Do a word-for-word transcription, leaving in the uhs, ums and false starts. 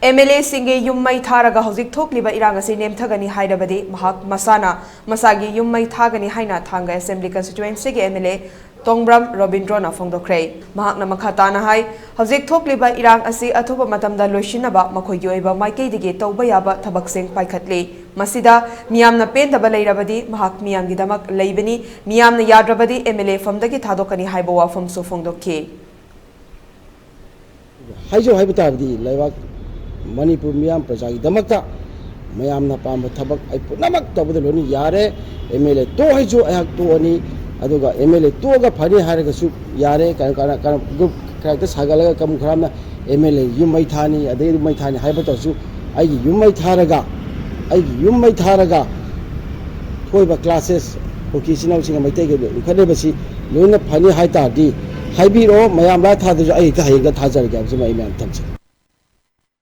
M L ꯑꯦꯁꯤꯡꯒꯤ ꯌꯨꯝ ꯃꯩ ꯊꯥꯔꯒ ꯍꯧꯖꯤꯛ ꯊꯣꯛꯂꯤꯕ ꯏꯔꯥꯡ ꯑꯁꯤ ꯅꯦꯝꯊꯒꯅꯤ ꯍꯥꯏꯔꯕꯗꯤ ꯃꯍꯥꯛ ꯃꯁꯥꯅ ꯃꯁꯥꯒꯤ ꯌꯨꯝ ꯃꯩ ꯊꯥꯒꯅꯤ ꯍꯥꯏꯅ ꯊꯥꯡꯒ assembly constituencyꯒꯤ ꯑꯦꯝ ꯑꯦꯜ ꯑꯦ ꯇꯣꯡꯕ꯭ꯔꯝ ꯔꯣꯕꯤꯟꯗ꯭ꯔꯣꯅ ꯐꯣꯡꯗꯣꯛꯈ꯭ꯔꯦ꯫ ꯃꯍꯥꯛꯅ ꯃꯈꯥ ꯇꯥꯅ ꯍꯥꯏ, ꯍꯧꯖꯤꯛ ꯊꯣꯛꯂꯤꯕ ꯏꯔꯥꯡ ꯑꯁꯤ ꯑꯊꯨꯕ ꯃꯇꯝꯗ ꯂꯣꯏꯁꯤꯟꯅꯕ ꯃꯈꯣꯏꯒꯤ ꯑꯣꯏꯕ ꯃꯥꯏꯀꯩꯗꯒꯤ ꯇꯧꯕ ꯌꯥꯕ ꯊꯕꯛꯁꯤꯡ ꯄꯥꯏꯈꯠꯂꯤ꯫ ꯃꯁꯤꯗ ꯃꯤꯌꯥꯝꯅ ꯄꯦꯟꯗꯕ ꯂꯩꯔꯕꯗꯤ ꯃꯍꯥꯛ ꯃꯤꯌꯥꯝꯒꯤꯗꯃꯛ ꯂꯩꯕꯅꯤ, ꯃꯤꯌꯥꯝꯅ ꯌꯥꯗ꯭ꯔꯕꯗꯤ ꯑꯦꯝ ꯑꯦꯜ ꯑꯦ ꯐꯝꯗꯒꯤ ꯊꯥꯗꯣꯛꯀꯅꯤ ꯍꯥꯏꯕ ꯋꯥꯐꯝꯁꯨ ꯐꯣꯡꯗꯣꯛꯈꯤ꯫ ꯍꯥꯏꯖꯧ ꯍꯥꯏꯕ ꯇꯥꯔꯕꯗꯤ ꯂꯩꯕꯥꯛ ꯃꯅꯤꯄꯨꯔ ꯃꯤꯌꯥꯝ ꯄ꯭ꯔꯖꯥꯒꯤꯗꯃꯛꯇ ꯃꯌꯥꯝꯅ ꯄꯥꯝꯕ ꯊꯕꯛ ꯑꯩ ꯄꯨꯝꯅꯃꯛ ꯇꯧꯕꯗ ꯂꯣꯏꯅ ꯌꯥꯔꯦ꯫ ꯑꯦꯝ ꯑꯦꯜ ꯑꯦ ꯇꯣꯛ ꯍꯥꯏꯁꯨ ꯑꯩꯍꯥꯛ ꯇꯣꯛꯑꯅꯤ, ꯑꯗꯨꯒ ꯑꯦꯝ ꯑꯦꯜ ꯑꯦ ꯇꯣꯛꯑꯒ ꯐꯅꯤ ꯍꯥꯏꯔꯒꯁꯨ ꯌꯥꯔꯦ꯫ ꯀꯩꯅꯣ ꯀꯩꯅꯣ ꯀꯩꯅꯣ group ꯈꯔ ꯍꯦꯛꯇ ꯁꯥꯒꯠꯂꯒ ꯀꯃꯨꯛ ꯈꯔ ꯑꯃꯅ ꯑꯦꯝ ꯑꯦꯜ ꯑꯦ ꯌꯨꯝ ꯃꯩ ꯊꯥꯅꯤ, ꯑꯗꯩ ꯑꯗꯨ ꯃꯩ ꯊꯥꯅꯤ ꯍꯥꯏꯕ ꯇꯧꯔꯁꯨ ꯑꯩꯒꯤ ꯌꯨꯝ ꯃꯩ ꯊꯥꯔꯒ ꯑꯩꯒꯤ ꯌꯨꯝ ꯃꯩ ꯊꯥꯔꯒ ꯊꯣꯛꯏꯕ clashes ꯀꯨꯀꯤ ꯏꯆꯤꯟ ꯏꯅꯥꯎꯁꯤꯡꯒ ꯃꯩꯇꯩꯒ ꯂꯤꯡꯈꯠꯅꯔꯤꯕꯁꯤ ꯂꯣꯏꯅ ꯐꯅꯤ ꯍꯥꯏ ꯇꯥꯔꯗꯤ ꯍꯥꯏꯕꯤꯔꯛꯑꯣ꯫ ꯃꯌꯥꯝ ꯂꯥꯏ ꯊꯥꯗ꯭ꯔꯁꯨ ꯑꯩ ꯍꯦꯛꯇ ꯍꯌꯦꯡꯗ ꯊꯥꯖꯔꯒꯦ ꯍꯥꯏꯕꯁꯤꯃ ꯑꯩ ꯃꯌꯥꯝ ꯊꯝꯖꯒꯦ꯫